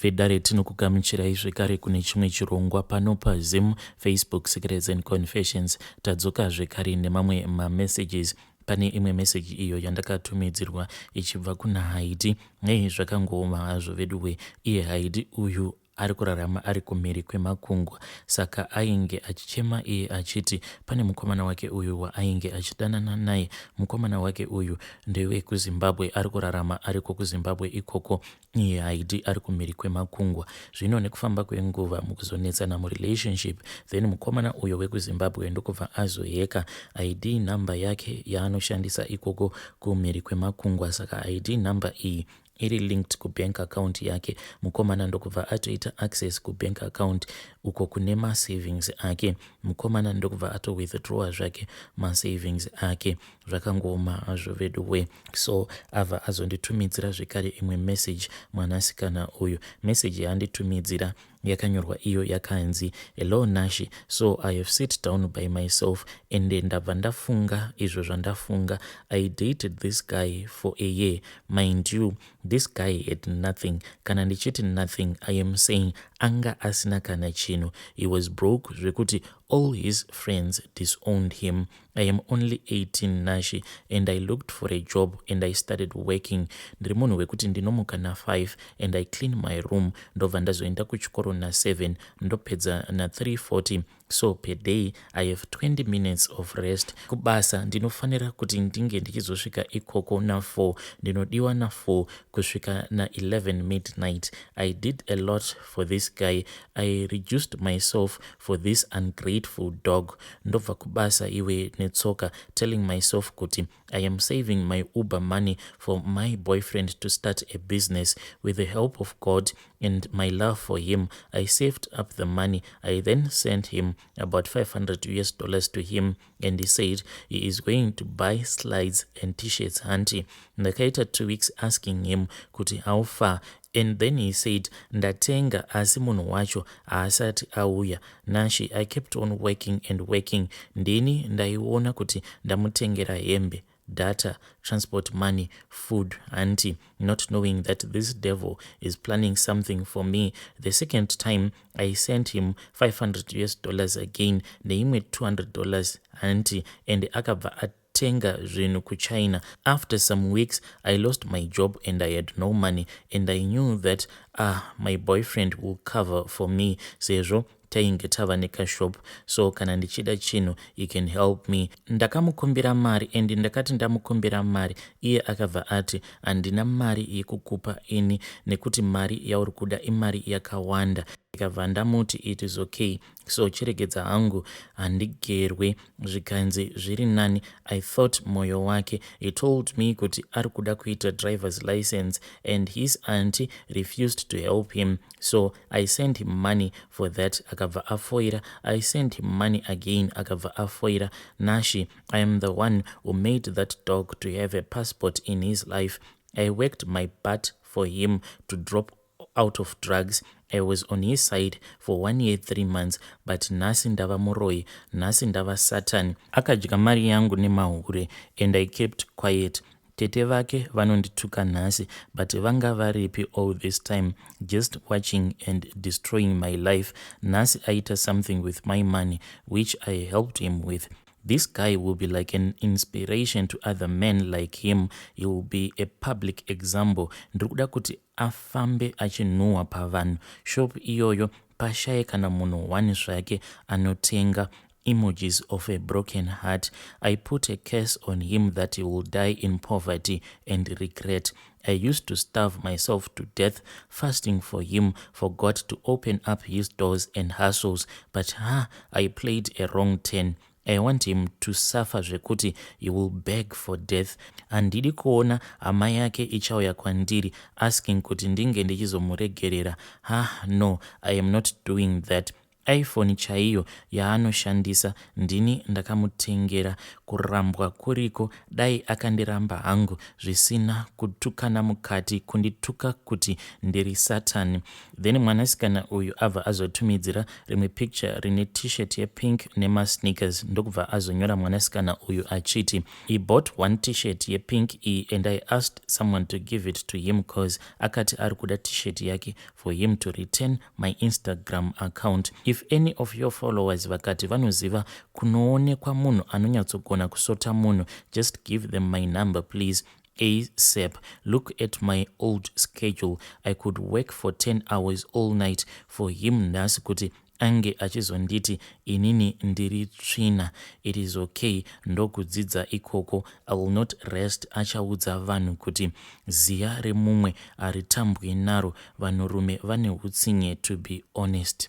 Vedare, tinokugamuchirai zvekare kune chimwe chirongwa pano paZim Facebook Secrets and Confessions. Tadzoka zvekare nemamwe mamessages. Pane imwe meseji iyo yandakatumidzirwa ichibva kuna Haidi. Nei, zvakangooma hazvo veduwe. Iye Haidi uyu ari kurarama ari kumhiri kwemakungwa, saka ainge achichema iye achiti pane mukomana wake uyu waainge achidanana naye. Mukomana wake uyu ndewekuZimbabwe, ari kurarama ariko kuZimbabwe ikoko, iye Haidi ari kumhiri kwemakungwa. Zvino nekufamba kwenguva, mukuzonetsana murelationship, then mukomana uyo wekuZimbabwe ndokubva azoheka ID number yake yaanoshandisa ikoko kumhiri kwemakungwa. Saka ID number iyi iri linked kubank account yake. Mukomana ndokubva atoita access kubank account uko kune masavings ake. Mukomana ndokubva atowithdrawa zvake masavings ake. Zvakangooma hazvo veduwe. So abva azonditumidzira zvekare imwe message mwanasikana uyu. Message yaanditumidzira yakanyorwa iyo yakanzi, "Hello Nashi, so I have sit down by myself and ndabva ndafunga izvo zvandafunga. I dated this guy for a year. Mind you, this guy had nothing. Kana ndichiti nothing, I am saying anga asina kana chinhu. He was broke zvekuti all his friends disowned him. I am only 18, Nashi, and I looked for a job and I started working. Ndiri munhu wekuti ndinomuka na5 and I clean my room, ndobva ndazoenda kuchikoro na7, ndopedza na3:40. So per day I have 20 minutes of rest. Kubasa ndinofanira kuti ndinge ndichizosvika ikoko na4. Ndinodiwa na4 kusvika na11 midnight. I did a lot for this guy. I reduced myself for this ungrateful dog. Ndobva kubasa iwe netsoka, telling myself kuti I am saving my Uber money for my boyfriend to start a business. With the help of God and my love for him, I saved up the money. I then sent him about US$500 to him and he said he is going to buy slides and T-shirts. Hanti ndakaita 2 weeks asking him kuti how far, and then he said ndatenga, asi munhu wacho haasati auya. Nashi, I kept on working and working. Ndini ndaiona kuti ndamutengera hembe, data, transport money, food, hanti, not knowing that this devil is planning something for me. The second time I sent him US$500 again neimwe $200, hanti, and akabva atenga zvinhu kuChina. After some weeks I lost my job and I had no money, and I knew that, ah, my boyfriend will cover for me sezvo tainge tava nekashop, so kana ndichida chinhu he can help me. Ndakamukumbira mari, and ndakati ndamukumbira mari, iye akabva ati handina mari yekukupa ini nekuti mari yauri kuda imari yakawanda. Ndikabva ndamuti it is okay, so chiregedza hangu handigerwe. Zvikanzi zviri nani. I thought mwoyo wake. He told me kuti ari kuda kuita driver's license and his auntie refused to help him, so I sent him money for that. Akabva afoira. I sent him money again, akabva afoira. Nashi, I am the one who made that dog to have a passport in his life. I worked my butt for him to drop out of drugs. I was on his side for 1 year 3 months, but nhasi ndava muroi, nhasi ndava Satan. Akadya mari yangu nemahure and I kept quiet. Tete vake vanondituka nhasi, but vanga varipi all this time, just watching and destroying my life? Nhasi aita something with my money which I helped him with. This guy will be like an inspiration to other men like him. He will be a public example. Ndiri kuda kuti afambe achinhuhwa pavanhu. Shop iyoyo pashaye kana munhu one zvake anotenga. Emojis of a broken heart. I put a curse on him that he will die in poverty and regret. I used to starve myself to death fasting for him, for God to open up his doors and hustles, but ha, I played a wrong turn. I want him to suffer zvekuti he will beg for death. Handidi kuona hama yake ichauya kwandiri asking kuti ndinge ndichizomuregerera. Ha, no, I am not doing that. iPhone chaiyo yaanoshandisa ndini ndakamutengera. Kurambwa kuriko dai akandiramba hangu zvisina kutukana mukati kundituka kuti ndiri Satan. Then mwanasikana uyu abva azotumidzira rimwe picture rine t-shirt yepink nemasneakers ndokubva azonyora mwanasikana uyu achiti he bought one t-shirt yepink iyi and I asked someone to give it to him cause akati ari kuda t-shirt yake for him to return my Instagram account. If any of your followers vakati vanoziva kunoonekwa munhu anonyatsogona kusota munhu just give them my number please asap. Look at my old schedule. I could work for 10 hours all night for him nhasi kuti ange achizonditi inini ndiri tsvina. It is okay ndokudzidza ikoko. I will not rest achaudza vanhu kuti ziya remumwe haritambwi naro. Vanhurume vane hutsinye to be honest.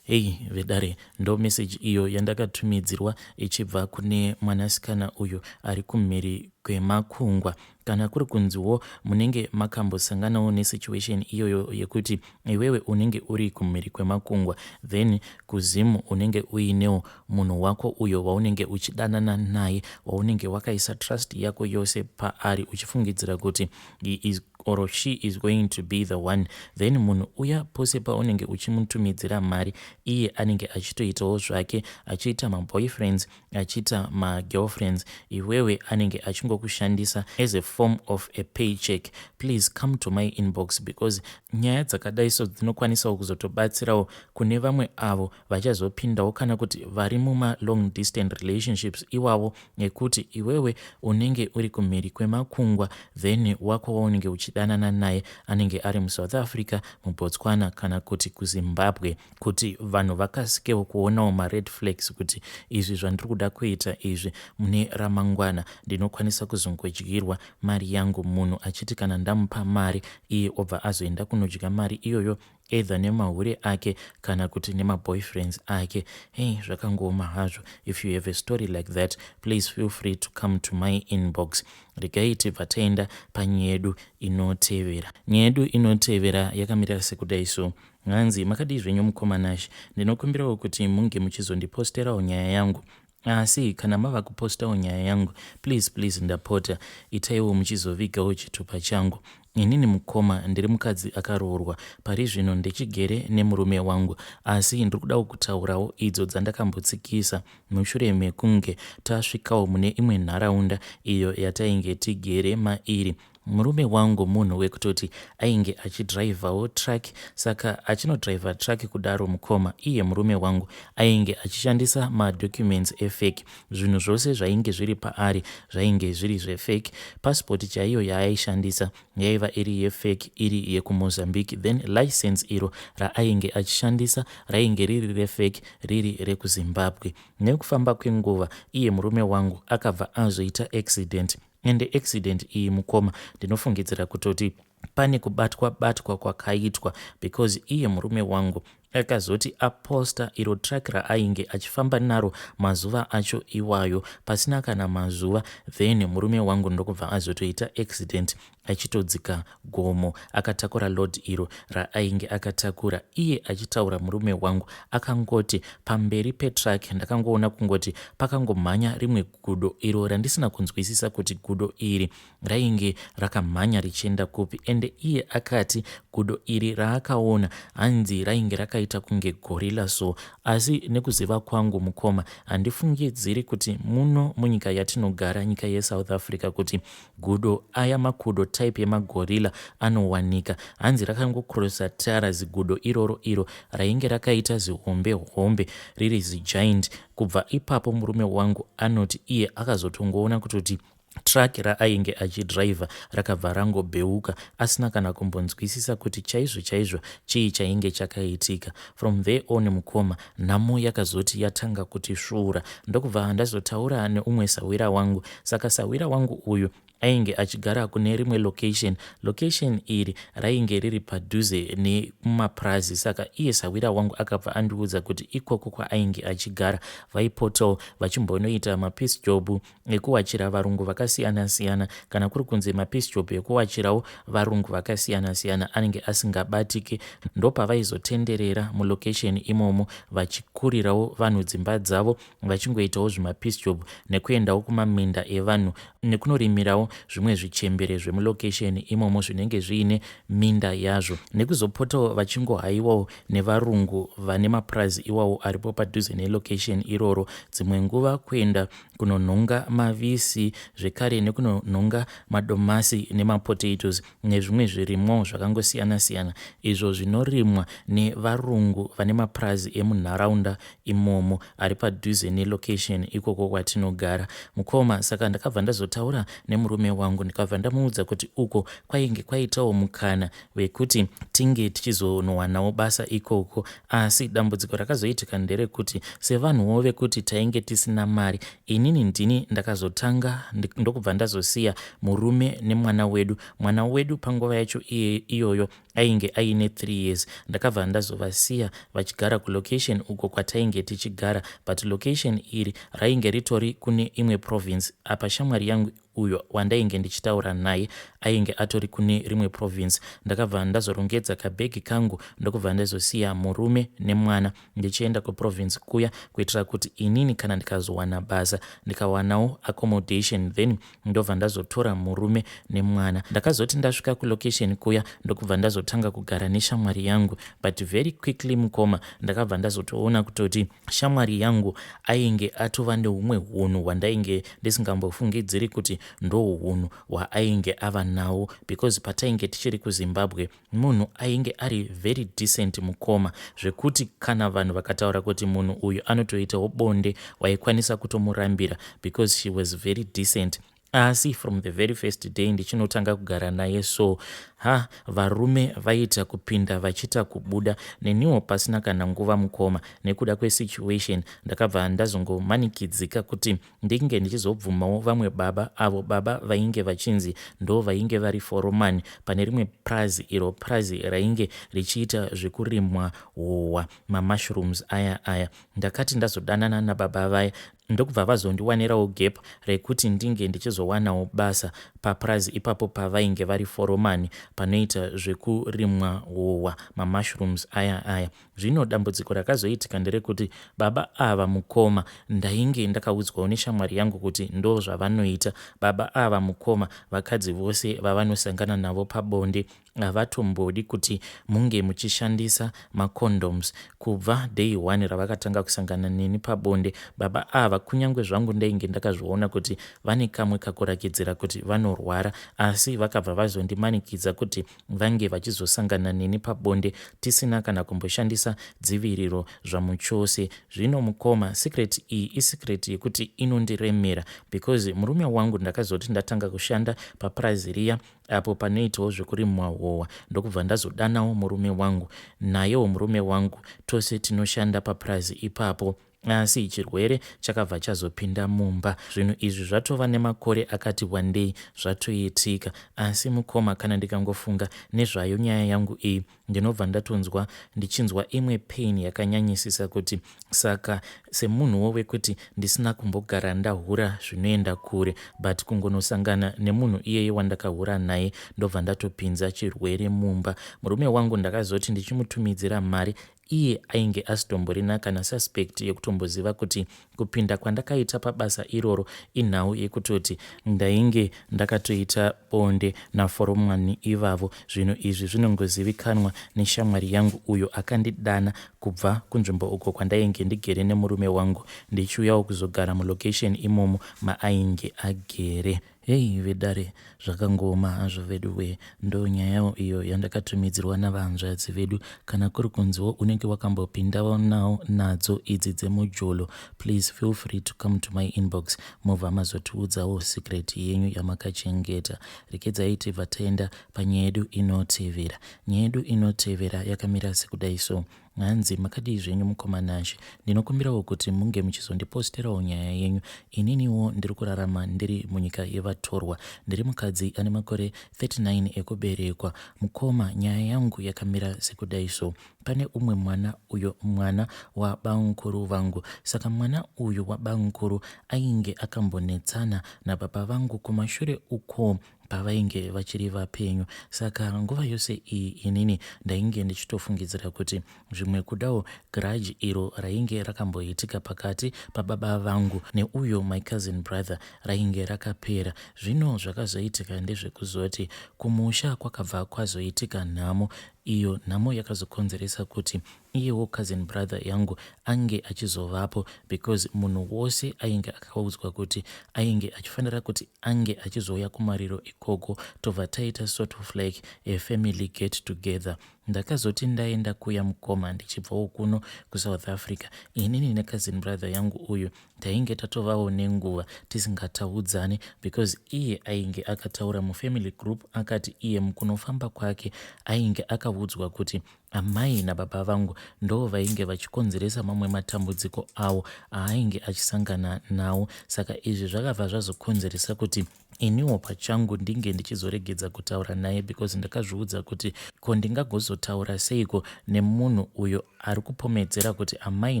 Hei vedare, ndo meseji iyo yandakatumidzirwa ichibva kune mwanasikana uyu ari kumhiri kwemakungwa. Kana kuri kunziwo munenge makambosanganawo nesituation iyoyo yekuti iwewe unenge uri kumhiri kwemakungwa, then kuZimu unenge uinewo munhu wako uyo waunenge uchidanana naye, waunenge wakaisa trust yako yose paari uchifungidzira kuti he is or she is going to be the one, then munhu uya pose paunenge uchimutumidzira mari iye anenge achitoitawo zvake, achiita maboyfriends, achiita magirlfriends, iwewe anenge achingokushandisa as a form of a paycheck, please come to my inbox because nyaya dzakadai so dzinokwanisawo kuzotobatsirawo kune vamwe avo vachazopindawo kana kuti vari mumalong distant relationships iwavo, ekuti iwewe unenge uri kumhiri kwemakungwa, then wako waunenge uchidanana naye anenge ari muSouth Africa, muBotswana kana kuti kuZimbabwe, kuti vanhu vakasikewo kuonawo mared flags kuti izvi zvandiri kuda kuita izvi mune ramangwana ndinokwanisa kuzongodyirwa mari yangu, munhu achiti kana ndamupa mari iye obva azoenda kunodya mari iyoyo either nemahure ake kana kuti nemaboyfriends ake. Hei, zvakangooma hazvo. If you have a story like that, please feel free to come to my inbox. Regai tibva taenda panyaya yedu inotevera. Nyaya yedu inotevera yakamira sekudai so. Hanzi, makadii zvenyu mukoma Nash? Ndinokumbirawo kuti munge muchizondiposterawo nyaya yangu, asi kana mava kupostawo nyaya yangu, please please, ndapota itaiwo muchizovigawo chitupa changu. Inini mukoma ndiri mukadzi akaroorwa, pari zvino ndechigere nemurume wangu, asi ndiri kudawo kutaurawo idzo dzandakambotsikisa mushure mekunge tasvikawo mune imwe nharaunda iyo yatainge tigere mairi. Murume wangu munhu wekutoti ainge achidhiraivhawo truck, saka achinodhiraivha truck kudaro mukoma, iye murume wangu ainge achishandisa madocuments efake. Zvinhu zvose zvainge zviri paari zvainge zviri zvefake. Pasipoti chaiyo yaaishandisa yaiva iri yefake, iri yekuMozambique, then license iro raainge achishandisa rainge riri refake, riri rekuZimbabwe. Nekufamba kwenguva iye murume wangu akabva azoita accident, ende accident iyi mukoma ndinofungidzira kutoti pane kubatwa batwa kwakaitwa, because iye murume wangu akazoti aposta iro truck raainge achifamba naro mazuva acho iwayo, pasina kana mazuva then murume wangu ndokubva azotoita accident achitodzika gomo akatakura load iro raainge akatakura. Iye achitaura murume wangu akangoti pamberi petruck ndakangoona kungoti pakangomhanya rimwe gudo iro randisina kunzwisisa kuti gudo iri rainge rakamhanya richienda kupi. Ende iye akati gudo iri raakaona hanzi rainge rakaita kunge gorilla so, asi nekuziva kwangu mukoma handifungidziri kuti muno munyika yatinogara, nyika yeSouth Africa, kuti gudo aya makudo type yemagorilla anowanika. Hanzi rakangokrosa tara zigudo iroro, iro rainge rakaita zihombe hombe, riri zigiant. Kubva ipapo murume wangu anoti iye akazotongoona kutoti truck raainge achidhiraivha rakabva rangobheuka asina kana kumbonzwisisa kuti chaizvo chaizvo chii chainge chakaitika. From there on mukoma, nhamo yakazoti yatanga kuti svuura, ndokubva ndazotaura neumwe sawira wangu. Saka sawira wangu uyu Ainge achigara kune rimwe location. Location iri rainge riri padhuze nemumapurazi, saka iye sahwira wangu akabva andiudza kuti ikoko kwaainge achigara vaipotawo vachimbonoita mapiece job ekuwachira varungu vakasiyana-siyana. Kana kuri kunzi mapiece job ekuwachirawo varungu vakasiyana-siyana anenge asingabatiki, ndopavaizotenderera mulocation imomo vachikurirawo vanhu dzimba dzavo, vachingoitawo zvimapiece job nekuendawo kumaminda evanhu nekunorimirawo zvimwe zvichembere zvemulocation imomo zvinenge zviine minda yazvo, nekuzopotawo vachingohaiwawo nevarungu vane mapurazi iwawo aripo padhuze nelocation iroro, dzimwe nguva kuenda kunonhonga mavisi zvekare nekunonhonga madomasi nemapotatoes nezvimwe zvirimwawo zvakangosiyana-siyana izvo zvinorimwa nevarungu vane mapurazi emunharaunda imomo ari padhuze nelocation ikoko kwatinogara, mukoma. Saka ndakabva ndazotaura nemurume wangu, ndikabva ndamuudza kuti uko kwainge kwaitawo mukana wekuti tinge tichizonowanawo basa ikoko. Asi dambudziko rakazoitika nderekuti sevanhuwo vekuti tainge tisina mari, inini ndini ndakazotanga, ndokubva ndazosiya murume nemwana wedu. Mwana wedu panguva yacho iyoyo ainge aine 3 years. Ndakabva ndazovasiya vachigara kulocation uko kwatainge tichigara, but location iri rainge ritori kune imwe province. Apa shamwari yangu uyo wandainge ndichitaura naye ainge atori kune rimwe province. Ndakabva ndazorongedza kabhegi kangu, ndokubva ndazosiya murume nemwana ndichienda kuprovince kuya, kuitira kuti inini kana ndikazowana basa, ndikawanawo accommodation, then ndobva ndazotora murume nemwana. Ndakazoti ndasvika kulocation kuya, ndokubva ndazotanga kugara neshamwari yangu. But very quickly, mukoma, ndakabva ndazotoona kutoti shamwari yangu ainge atova neumwe unhu hwandainge ndisingambofungidziri kuti ndo unhu hwaainge ava nawo, because patainge tichiri kuZimbabwe munhu ainge ari very decent, mukoma, zvekuti kana vanhu vakataura kuti munhu uyu anotoitawo bonde, waikwanisa kutomurambira because she was very decent. Asi from the very first day ndichinotanga kugara naye, so ha, varume vaita kupinda vachiita kubuda. Neniwo pasina kana nguva, mukoma, nekuda kwesituation ndakabva ndazongomanikidzika kuti ndinge ndichizobvumawo vamwe baba, avo baba vainge vachinzi ndo vainge vari foromani pane rimwe prazi, iro prazi rainge richiita zvekurimwa howa, mamushrooms aya aya. Ndakati ndazodanana nababa vaya, ndokubva vazondiwanirawo gap rekuti ndinge ndichizowanawo basa papurazi ipapo pavainge vari foromani panoita zvekurimwa howa, mamushrooms aya aya. Zvino dambudziko rakazoitika nderekuti baba ava, mukoma, ndainge ndakaudzwawo neshamwari yangu kuti ndo zvavanoita baba ava, mukoma. Vakadzi vose vavanosangana navo pabonde havatombodi kuti munge muchishandisa macondoms. Kubva day one ravakatanga kusangana neni pabonde baba ava, kunyange zvangu ndainge ndakazviona kuti vane kamwe kakurakidzira kuti vanorwara, asi vakabva vazondimanikidza kuti vange vachizosangana neni pabonde tisina kana kumboshandisa dziviriro zvamuchose. Zvino mukoma, secret iyi isecret yekuti inondiremera, because murume wangu ndakazoti ndatanga kushanda papurazi riya apo panoitawo zvekurimwa howa, ndokubva ndazodanawo murume wangu. Nayewo murume wangu tose tinoshanda papurazi ipapo, asi chirwere chakabva chazopinda mumba. Zvinhu izvi zvatova nemakore akati wandei zvatoitika, asi mukoma, kana ndikangofunga nezvayo nyaya yangu iyi, ndinobva ndatonzwa ndichinzwa imwe pain yakanyanyisisa, kuti saka semunhuwo wekuti ndisina kumbogara ndahura zvinoenda kure, but kungonosangana nemunhu iyeye wandakahura naye, ndobva ndatopinza chirwere mumba. Murume wangu ndakazoti ndichimutumidzira mari, iye ainge asitomborina kana suspect yekutomboziva kuti kupinda kwandakaita pabasa iroro inhau yekutoti ndainge ndakatoita bonde naforomani ivavo. Zvinhu izvi zvinongozivikanwa neshamwari yangu uyo akandidana kubva kunzvimbo uko kwandainge ndigere nemurume wangu, ndichiuyawo kuzogara mulocation imomo maainge agere. Hei vedare, zvakangoma hazvo vedu we. Ndo nyayawo iyo yandakatumidzirwa navanzvadzi vedu. Kana kuri kunziwo unenge wakambopindawo nawo nadzo idzi dzemujolo, please feel free to come to my inbox, mobva mazotiudzawo secret yenyu yamakachengeta. Rekedzai tibva taenda panyaya yedu inotevera. Nyaya yedu inotevera yakamira sekudai so. Hanzi makadii zvenyu mukoma Nashe. Ndinokumbirawo kuti munge muchizondiposterawo nyaya yenyu. Ininiwo ndiri kurarama ndiri munyika yevatorwa. Ndiri mukadzi ane makore 39 ekuberekwa. Mukoma nyaya yangu yakamira sekudai so. Pane umwe mwana uyo mwana wabamukuru vangu. Saka mwana uyu wabamukuru ainge akambonetsana nababa vangu kumashure uko pavainge vachiri vapenyu. Saka nguva yose iyi inini ndainge ndichitofungidzira kuti zvimwe kudawo grudge iro rainge rakamboitika pakati pababa vangu neuyo my cousin brother rainge rakapera. Zvino zvakazoitika ndezvekuzoti kumusha kwakabva kwazoitika nhamo iyo nhamo yakazokonzeresa kuti iyewo cousin brother yangu ange achizovapo because munhu wose ainge akaudzwa kuti ainge achifanira kuti ange achizouya kumariro ikoko tobva taita sort of like a family get together. Ndakazoti ndaenda kuya mukoma ndichibvawo kuno kuSouth Africa inini necousin brother yangu uyu tainge tatovawo nenguva tisingataudzani because iye ainge akataura mufamily group akati iye mukunofamba kwake ainge akaudzwa kuti Amai nababa vangu ndoo vainge vachikonzeresa mamwe matambudziko awo aainge achisangana nawo saka izvi zvakabva zvazokonzeresa kuti iniwo pachangu ndinge ndichizoregedza kutaura naye because ndakazviudza kuti ko ndingagozotaura seiko nemunhu uyo ari kupomedzera kuti amai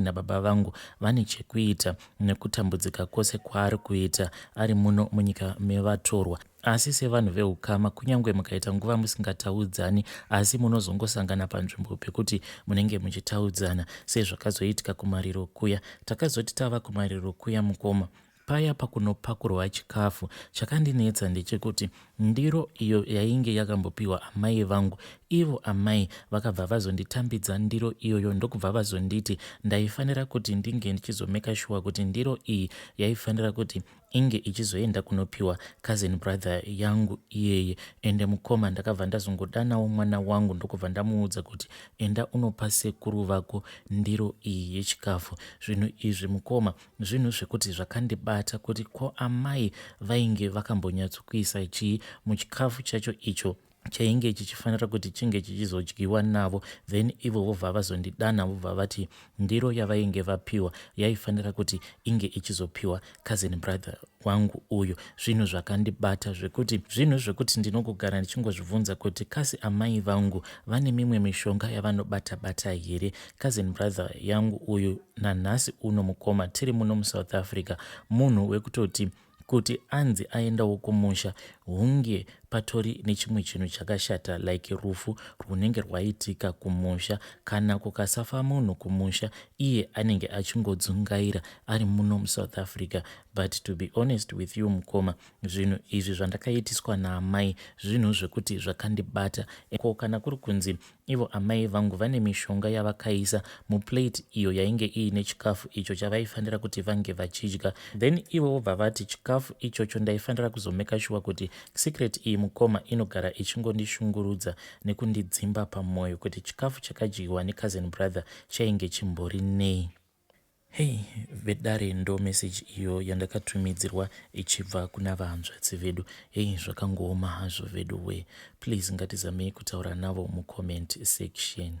nababa vangu vane chekuita nekutambudzika kwose kwaari kuita ari muno munyika mevatorwa. Asi sevanhu vehukama kunyangwe mukaita nguva musingataudzani asi munozongosangana panzvimbo pekuti munenge muchitaudzana sezvakazoitika kumariro kuya. Takazoti tava kumariro kuya mukoma paya pakunopakurwa chikafu chakandinetsa ndechekuti ndiro iyo yainge yakambopiwa amai vangu ivo amai vakabva vazonditambidza ndiro iyoyo ndokubva vazonditi ndaifanira kuti ndinge ndichizomeka shuwa kuti ndiro iyi yaifanira kuti inge ichizoenda kunopiwa cousin brother yangu iyeye ende mukoma ndakabva ndazongodanawo mwana wangu ndokubva ndamuudza kuti enda unopa sekuru vako ndiro iyi yechikafu zvinhu izvi mukoma zvinhu zvekuti zvakandibata kuti ko amai vainge vakambonyatsokuisa chii muchikafu chacho icho chainge chichifanira kuti chinge chichizodyiwa navo then ivo vobva vazondidana vobva vati ndiro yavainge vapiwa yaifanira kuti inge ichizopiwa cousin brother wangu uyu zvinhu zvakandibata zvekuti zvinhu zvekuti ndinongogara ndichingozvibvunza kuti kasi amai vangu vane mimwe mishonga yavanobata bata here cousin brother yangu uyu nanhasi uno mukoma tiri muno musouth africa munhu wekutoti Kuti anzi aendawo kumusha hunge patori nechimwe chinhu chakashata like rufu rwunenge rwaitika kumusha. Kana kukasafa munhu kumusha iye anenge achingodzungaira ari muno muSouth Africa. But to be honest with you mukoma zvinhu izvi zvandakaitiswa naamai zvinhu zvekuti zvakandibata. Ko kana kuri kunzi Ivo amai vangu vane mishonga yavakaisa muplate iyo yainge iine chikafu icho chavaifanira kuti vange vachidya then ivo vobva vati chikafu ichocho ndaifanira kuzomeka shuwa kuti secret iyi mukoma inogara ichingondishungurudza nekundidzimba pamoyo kuti chikafu chakadyiwa necousin brother chainge chimbori nei. Hey vedare ndo message iyo yandakatumidzirwa ichibva kuna vahanzvadzi vedu. Hey zvakangooma hazvo vedu wee. Please ngatizamei kutaura navo mucomment section.